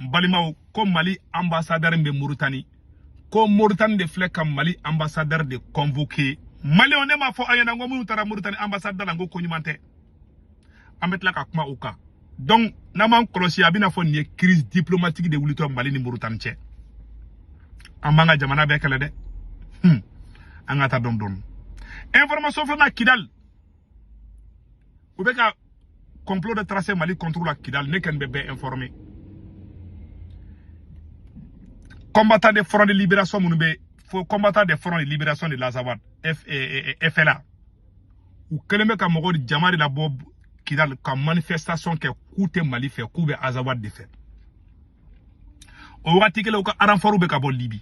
N balimaw, ko Mali ambassadeur bɛ Mauritanie, ko Mauritanie de filɛ ka Mali ambassadeur de convoquer. Maliyɛnw, ne m'a fɔ aw ɲɛna ko minnu taara Mauritanie ambassade la, n ko ko ɲuman tɛ. An bɛ tila ka kuma o kan. Donc n'an m'an kɔlɔsi, a bɛna fɔ nin ye crise diplomatique de wulitɔ Mali ni Mauritanie cɛ. An b'an ka jamana bɛɛ kɛlɛ dɛ. An ka taa dɔɔni dɔɔni. Information filanan, Kidal, u bɛ ka complot de tracer Mali contre la Kidal. Ne kɔni bɛ bɛɛ informer. Combattant des fronts de libération minnu bɛ fo, combattant des fronts de libération de l'Azawad, FLA, u kɛlen bɛ ka mɔgɔw jama de labɔ Kidal ka manifestation kɛ k'u tɛ Mali fɛ, k'u bɛ Azawad de fɛ. O wagati kelen, u ka renfort bɛ ka bɔ Libi.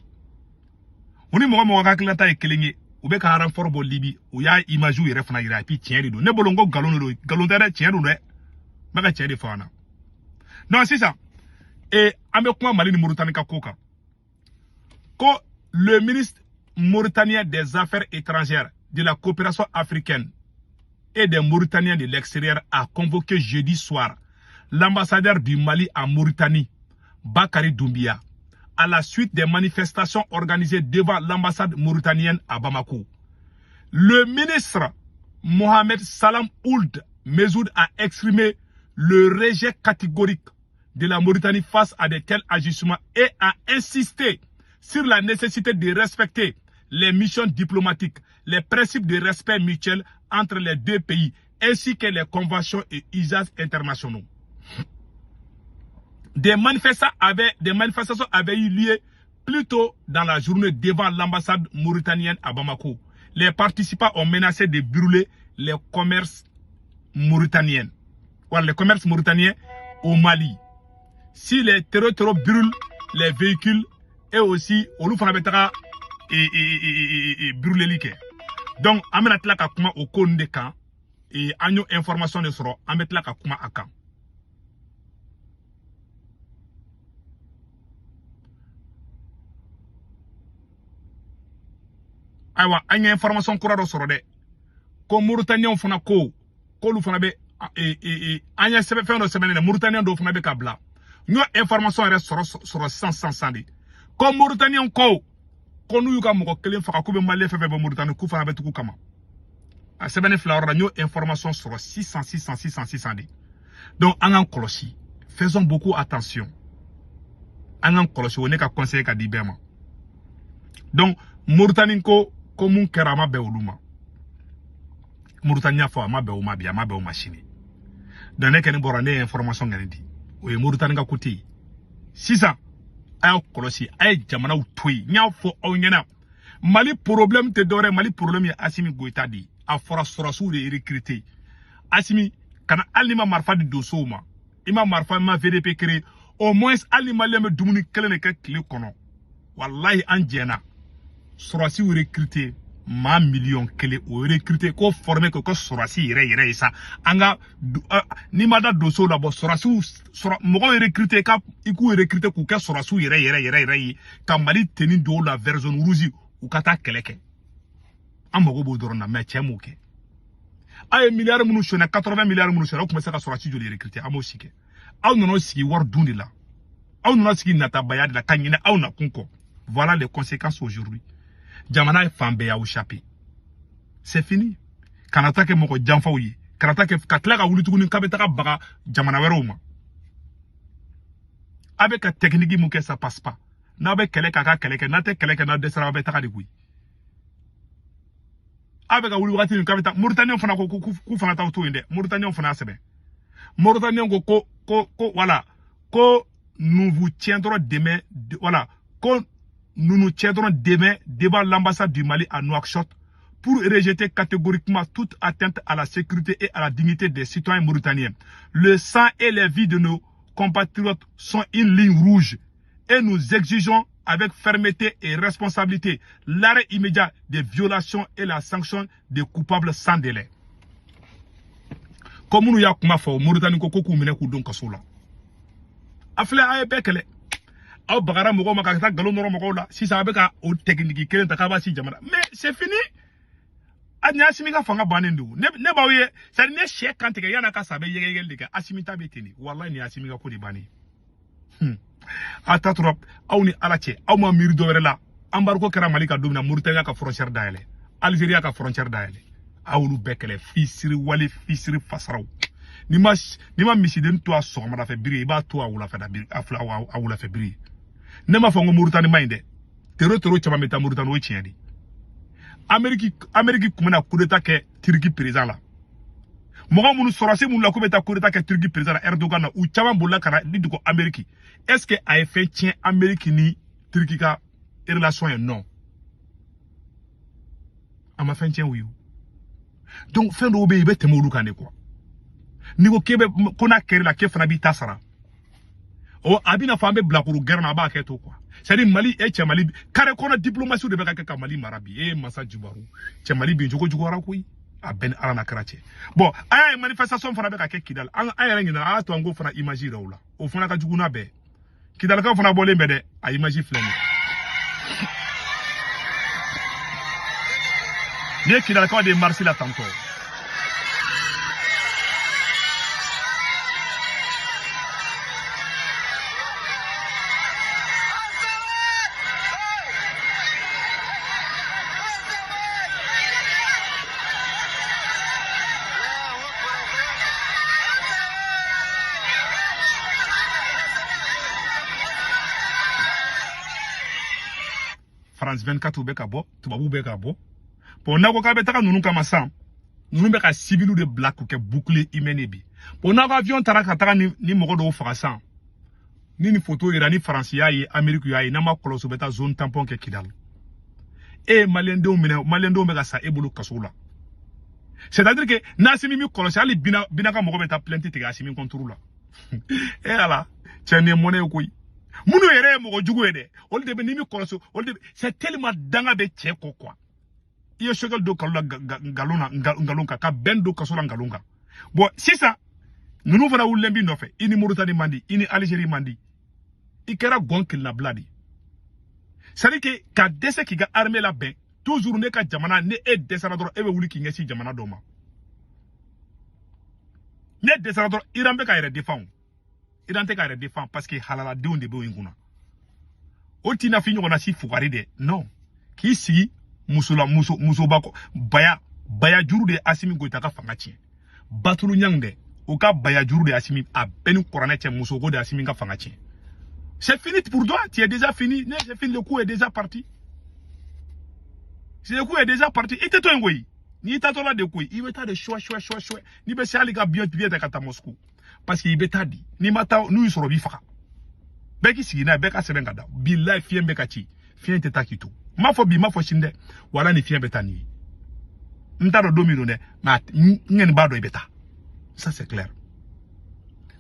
U ni mɔgɔ mɔgɔ ka hakilinata ye kelen ye, u bɛ ka renfort bɔ Libi. U y'a image yɛrɛ fana yira, et puis tiɲɛ de don. Ne bolo n ko nkalon de don, nkalon tɛ dɛ, tiɲɛ don dɛ. N bɛ ka tiɲɛ de fɔ an na. Donc sisan an bɛ kuma Mali ni Mauritanie ka ko kan. Ko le ministre mauritanien des Affaires étrangères, de la coopération africaine et des Mauritaniens de l'extérieur a convoqué jeudi soir l'ambassadeur du Mali en Mauritanie, Bakary Doumbia, à la suite des manifestations organisées devant l'ambassade mauritanienne à Bamako. Le ministre Mohamed Salam Ould Mezoud a exprimé le rejet catégorique de la Mauritanie face à de tels agissements et a insisté sur la nécessité de respecter les missions diplomatiques, les principes de respect mutuel entre les deux pays, ainsi que les conventions et usages internationaux. Des manifestations avaient eu lieu plus tôt dans la journée devant l'ambassade mauritanienne à Bamako. Les participants ont menacé de brûler les commerces mauritaniens. Voilà, les commerces mauritaniens au Mali. Si les terros brûlent les véhicules et aussi, olu fana bɛ taga brûleli kɛ. Donc an bɛna tila ka kuma o ko ninnu de kan. An y'o information de sɔrɔ, an bɛ tila ka kuma a kan. Ayiwa, an ye information kura dɔ sɔrɔ dɛ, ko Mauritaniens fana ko k'olu fana bɛ an ye sɛbɛn fɛn dɔ sɛbɛnnen dɛ, Mauritaniens dɔw fana bɛ ka bila. N y'o information yɛrɛ sɔrɔ sisan sisan sisan de, ko Mauritaniens ko n'u y'u ka mɔgɔ kelen faga, k'u bɛ Malien fɛn fɛn bɛ Mauritanie, k'u fana bɛ tugu kama. A sɛbɛnni fila yɔrɔ la, n y'o information sɔrɔ sisan sisan sisan sisan de. Donc an k'an kɔlɔsi, faisons beaucoup attention, an k'an kɔlɔsi. O ne ka conseil ka di bɛɛ ma. Donc Mauritanie ko mun kɛra, a ma bɛn olu ma. Mauritanie y'a fɔ a ma bɛn o ma bi, a ma bɛn o ma sini. Donc ne kɔni bɔra, ne ye information kɔni di, o ye Mauritanie ka côté ye. Sisan a y'aw kɔlɔsi, a ye jamanaw to yen. N y'a fɔ aw ɲɛna, Mali problème tɛ dɔwɛrɛ, Mali problème ye Assimi Goïta de ye. A fɔra sɔrɔsiw de recruter Assimi kana, hali n'i ma marifa di donsow ma, i ma marifa, i ma VDP créer, au moins hali ni Malien bɛ dumuni kelen de kɛ tile kɔnɔ, walahi an jɛna. Sɔrɔsiw recruter maa 1 million, o recruter k'o former k'o kɛ sɔrɔsi yɛrɛ yɛrɛ ye sa. An ka n'i ma da donsow la, bɔ sɔrɔsiw sɔrɔ mɔgɔw recruter ka i k'u recruter k'u kɛ sɔrɔsiw yɛrɛ yɛrɛ yɛrɛ yɛrɛ ye, ka Mali tenue don la vert jaune rouge, u ka taa kɛlɛ kɛ. An mago b'o dɔrɔn na, mais cɛ m'o kɛ. A ye miliyari minnu sɔnna, 80 miliyari minnu sɔnna, o tun bɛ se ka sɔrɔsi joli recruter? An m'o si kɛ. Aw nana sigi wari dun de la, aw nana sigi natabaya de la, ka ɲinɛ aw nakun kɔ. Voilà les conséquences aujourd'hui. Jamana ye fan bɛɛ y'aw échappé, c'est fini. Kana taa kɛ mɔgɔ janfaw ye, kana taa kɛ ka tila ka wuli tuguni k'a bɛ taga baga jamana wɛrɛw ma. A bɛ ka technique mun kɛ, ça passe pas. N'a bɛ kɛlɛ k'a ka kɛlɛ kɛ, n'a tɛ kɛlɛ kɛ, n'a dɛsɛra, aw bɛ taga de koyi. A bɛ ka wuli wagati min k'a bɛ taa, Mauritaniens fana ko k'u fana t'aw to yen dɛ. Mauritaniens fana y'a sɛbɛn. Mauritaniens ko ko ko voilà, ko nous vous tiendrons demain, voilà, ko nous nous tiendrons demain devant l'ambassade du Mali à Nouakchott pour rejeter catégoriquement toute atteinte à la sécurité et à la dignité des citoyens mauritaniens. Le sang et les vies de nos compatriotes sont une ligne rouge et nous exigeons avec fermeté et responsabilité l'arrêt immédiat des violations et la sanction des coupables sans délai. Comme nous y a kuma fɔ, Mauritanie ko k'u minɛ k'u don kaso la. A filɛ, a ye bɛɛ kɛlɛ. Aw bagara mɔgɔw ma ka taa nkalon nɔrɔ mɔgɔw la. Sisan a bɛ ka o technique kelen ta k'a b'a si jamana. Mais c'est fini. A ni Assimi ka fanga bannen don. Ne b'aw ye, c'est à dire ne sɛ kan tigɛ yan'a ka sa, a bɛ yɛgɛyɛgɛli de kɛ. Assimi ta bɛ ten de. Walahi ni Assimi ka ko de bannen. A ta tora aw ni Ala cɛ, aw ma miiri dɔ wɛrɛ la. Embargo kɛra Mali ka don min na, Mauritanie ka frontière dayɛlɛ, Algérie ka frontière dayɛlɛ, aw y'olu bɛɛ kɛlɛ. Fisiri wale, fisiri fasaraw. N'i ma misiden to a sɔgɔmada fɛ biri, i b'a to a wulafɛ biri, a fila a wulafɛ biri. Ne m'a fɔ n ko Mauritanie ma ɲi dɛ. Tero caman bɛ taa Mauritanie, o ye tiɲɛ de. Amérique kun bɛna coup d'état kɛ Turquie président la. Mɔgɔ minnu sɔrɔsi minnu la k'u bɛ taa coup d'état kɛ Turquie président la, Erdogan na, u caman bolila ka na ni dogo Amérique. Est-ce que a ye fɛn tiɲɛ Amérique ni Turquie ka relation ye? Non, a ma fɛn tiɲɛ u ye. Donc fɛn dɔw bɛ yen, i bɛ tɛmɛ olu kan de quoi. N'i ko k'e bɛ ko n'a kɛr'i la, k'e fana b'i ta sara. O a bɛna fɔ an bɛ bilakoro gɛrɛn na, a b'a kɛ to quoi. C'est à dire Mali e cɛ, Mali carré kɔnɔ diplomatie de bɛ ka kɛ ka Mali mara bi. E masa jubaru cɛ, Mali bin cogo juguyara koyi. A bɛɛ ni Ala n'a kɛra cɛ. Bon, an y'a ye manifestation fana bɛ ka kɛ Kidali. An yɛrɛ ɲinɛna, a y'a to an k'o fana image yira u la. O fana ka jugu n'a bɛɛ. Kidalikaw fana bɔlen bɛ dɛ, a image filɛ nin ye. Nin ye Kidalikaw de ye marche la tantôt. France 24 bɛ ka bɔ, tubabuw bɛ ka bɔ. Bon, n'a ko k'a bɛ taga ninnu kama sisan, ninnu bɛ ka civiliw de bila k'u kɛ bouclier humain ye bi. Bon, n'a ko avion taara ka taga ni mɔgɔ dɔw faga sisan, ni photo yira, ni Faransi y'a ye, Amérique y'a ye, n'a ma kɔlɔsi, u bɛ taa zone tampon kɛ Kidali. E ye maliyɛndenw minɛ, maliyɛndenw bɛ ka sa e bolo kaso la. C'est-à-dire que n'Assimi mi kɔlɔsi, hali Bina ka mɔgɔ bɛ taa plainte tigɛ Assimi contre la. E Ala, cɛ nin ye mɔnɛ ye koyi. Minnu yɛrɛ ye mɔgɔ jugu ye dɛ, olu de bɛ n'i mi kɔlɔsi, olu de bɛ. C'est tellement danga bɛ cɛ kɔ quoi. I ye sokɛli don kalo la nkalon na, nkalon kan, ka bɛn don kaso la nkalon kan. Bon, sisan ninnu fana wulilen b'i nɔfɛ. I ni Mauritanie man di, i ni Algérie man di, i kɛra gɔn kelenabila de. C'est à dire que ka dɛsɛ k'i ka armée labɛn toujours. Ne ka jamana, ni e dɛsɛra dɔrɔn, e bɛ wuli k'i ɲɛsin jamana dɔ ma. Ne dɛsɛra dɔrɔn, Iran bɛ ka yɛrɛ défend. Iran tɛ ka yɛrɛ défend parce que halaladenw de bɛ yen kunna. O t'i n'a fɔ i ɲɔgɔnna si fugari dɛ. Non, k'i sigi musola, muso musoba kɔ, baya baya juru de ye Assimi Goïta ka fanga tiɲɛ. Batulu ɲang dɛ, o ka baya juru de ye Assimi, a bɛɛ ni kuranɛ cɛ, musoko de ye Assimi ka fanga tiɲɛ. C'est fini pour toi, tu es déjà fini. C'est fini, le coup est déjà parti. Le coup est déjà parti. I tɛ to yen koyi. N'i taatɔ la de koyi, i bɛ taa de choix choix choix choix. N'i bɛ se hali ka billet ta ka taa Moscou. Parce que i bɛ taa di. N'i ma taa, n'u y'i sɔrɔ, u b'i faga. Bɛɛ k'i sigi n'a ye, bɛɛ ka sɛbɛn ka da. Bilayi, fiɲɛ bɛ ka ci. Fiɲɛ tɛ taa k'i to. N m'a fɔ bi, n m'a fɔ sini dɛ. Wala ni fiɲɛ bɛ taa nin ye. N t'a dɔn don min don dɛ, mais n kɔni b'a dɔn i bɛ taa. Ça c'est clair.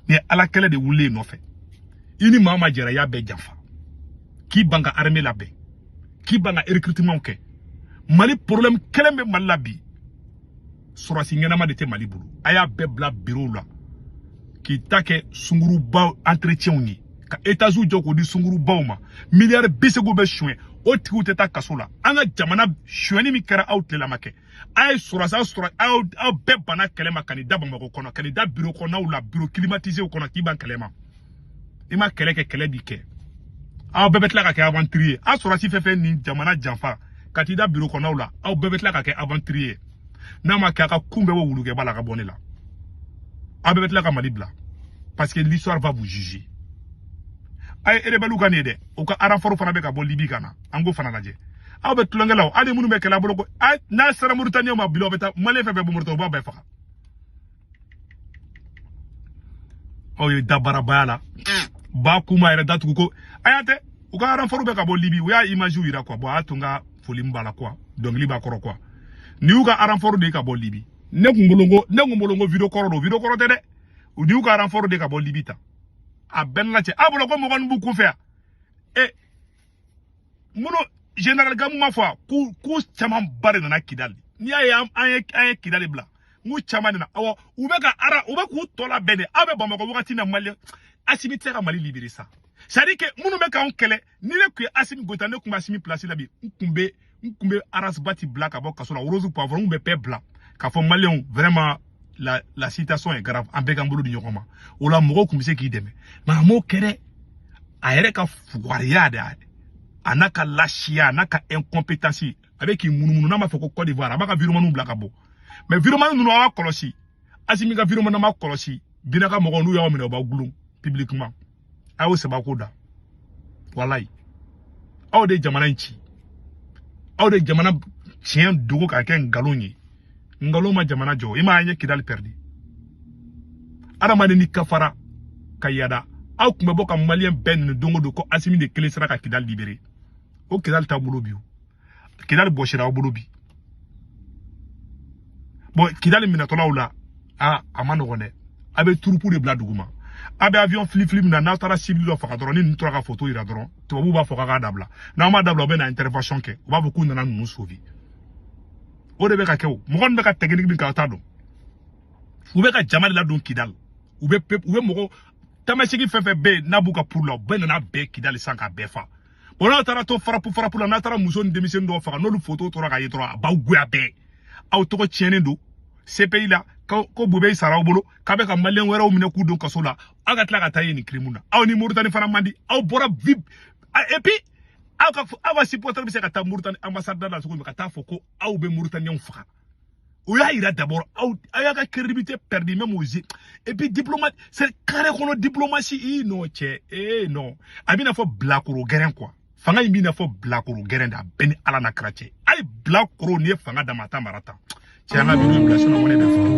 Ni ye Ala kɛlɛ de wulilen nɔfɛ. I ni maa ma jɛra, i y'a bɛɛ janfa. K'i ban ka armée labɛn. K'i ban ka recrutement kɛ. Mali problème kelen bɛ Mali la bi. Sɔrɔsi ɲɛnama de tɛ Mali bolo. A y'a bɛɛ bila bureau la. K'i ta kɛ sunguruba entretien ye. Ka étage jɔ k'o di sungurubaw ma. Miliyari 80 bɛ suɲɛ. O tigiw tɛ taa kaso la. An ka jamana suɲɛni min kɛra aw tile la ma kɛ. A ye sɔrɔsi, aw bɛɛ banna kɛlɛ ma ka n'i da Bamakɔ kɔnɔ, ka n'i da bureau kɔnɔnaw la, bureau climatisé kɔnɔ, k'i ban kɛlɛ ma. I ma kɛlɛ kɛ, kɛlɛ b'i kɛ. Aw bɛɛ bɛ tila ka kɛ aventurier. Aw sɔrɔsi fɛn fɛn nin jamana janfa ka t'i da bureau kɔnɔnaw la, aw bɛɛ bɛ tila ka kɛ aventurier. N'a ma kɛ, a ka kun bɛɛ bɔ wulukɛba la ka bɔ ne la. Aw bɛɛ bɛ tila ka Mali bila. Parce que l'histoire va vous juger. A ye rebelle ka nin ye dɛ, u ka renfort fana bɛ ka bɔ Libye ka na, an k'o fana lajɛ. Aw bɛ tulonkɛ la o, hali minnu bɛ kɛlɛ bolo ko n'a sera Mauritanie ma bi, aw bɛ taa Malien fɛn fɛn bɔ Mauritanie, u b'a bɛɛ faga. Aw ye dabarabaya la. Ba kuma yɛrɛ datugu ko a y'a tɛ, u ka renfort bɛ ka bɔ Libye, u y'a image yira quoi. Bon, a y'a to n ka foli min b'a la quoi, dɔnkili b'a kɔrɔ quoi. Ni y'u ka renfort de ka bɔ Libye, ne kun bolo ko vidéo kɔrɔ don, vidéo kɔrɔ tɛ dɛ. U ni y'u ka renfort de ka bɔ Libye ta. A bɛɛ n'a cɛ, a bolo ko mɔgɔ ninnu b'u kunfɛ yan. E minnu général Gamu ma fɔ k'u camanba de nana Kidali. N'i y'a ye an ye Kidali bila, n k'u caman de na. Awɔ, u bɛ ka ara, u bɛ k'u tɔ labɛn de. Aw bɛ Bamakɔ wagati na, Mali Assimi tɛ se ka Mali libérer sa. C'est à dire que minnu bɛ k'anw kɛlɛ, ni ne tun ye Assimi Goïta, ne tun bɛ Assimi place la bi, n kun bɛ Arasibati bila ka bɔ kaso la, Rose Poivron, n kun bɛ bɛɛ bila k'a fɔ Maliyɛnw vraiment la situation est grave, an bɛɛ k'an bolo di ɲɔgɔn ma. O la mɔgɔw tun bɛ se k'i dɛmɛ, mais a m'o kɛ dɛ. A yɛrɛ ka fugariya de, a n'a ka lasiya, a n'a ka incompétence, a bɛ k'i munumunu. N'a ma fɔ ko Côte d'Ivoire, a b'a ka virements bila ka bɔ. Mais virement ninnu, a b'a kɔlɔsi. Asimi ka virement ma kɔlɔsi, Bina ka mɔgɔw n'u y'aw minɛ, u b'aw gulon publiquement. A y'o sabako da. Walayi, aw de ye jamana in ci, aw de ye jamana tiɲɛ dogo k'a kɛ nkalon ye. Nkalon ma jamana jɔ. I m'a ye Kidali perdu. Adamaden ni kafara ka yada, aw tun bɛ bɔ ka maliyɛn bɛɛ nini don o don ko Asimi de kelen sera ka Kidali libéré. O Kidali t'aw bolo bi, o Kidali bɔsira aw bolo bi. Bon, Kidali minɛtɔlaw la, a a ma nɔgɔn dɛ. A bɛ troupe de bila duguma, a bɛ avion filifili min na. N'aw taara civil dɔ faga dɔrɔn, ni ninnu tora ka photo yira dɔrɔn, tubabuw b'a fɔ k'a k'a dabila. N'aw ma dabila, u bɛ na intervention kɛ, u b'a fɔ k'u nana ninnu sauver. O de bɛ ka kɛ. O mɔgɔ ninnu bɛ ka technique min kɛ, aw t'a dɔn. U bɛ ka jama de ladon Kidali. U bɛ mɔgɔ tamasegi fɛn fɛn bɛ yen n'a b'u ka pour la, u bɛɛ nana bɛɛ Kidali san k'a bɛɛ fa. Bon, n'aw taara to frappe frappe la, n'a taara muso ni denmisɛnnin dɔw faga, n'olu photo tora ka ye dɔrɔn, a b'aw goya bɛɛ. Aw tɔgɔ tiɲɛnen don CPI la ko Bube sara aw bolo, k'a bɛ ka maliyɛn wɛrɛw minɛ k'u don kaso la. Aw ka tila ka taa yen nin crime na. Aw ni Moritani fana man di. Aw bɔra vi et puis aw ka supporter bɛ se ka taa Moritani ambassade la cogo min ka taa fɔ ko aw bɛ Moritaniyɛnw faga? O y'a yira d'abord aw y'a ka crédibilité perdu même aux yeux. Et puis diplomate, c'est carré kɔnɔ diplomatie. I non cɛ, eh non, a bɛna fɔ bilakoro gɛrɛn quoi. Fanga in bɛna fɔ bilakoro gɛrɛn de. A bɛɛ ni Ala n'a kɛra cɛ. Hali bilakoro, n'i ye fanga d'a ma, a t'a mara tan. Cɛ, an ka vidéo bila, sinon ko ne bɛ faga.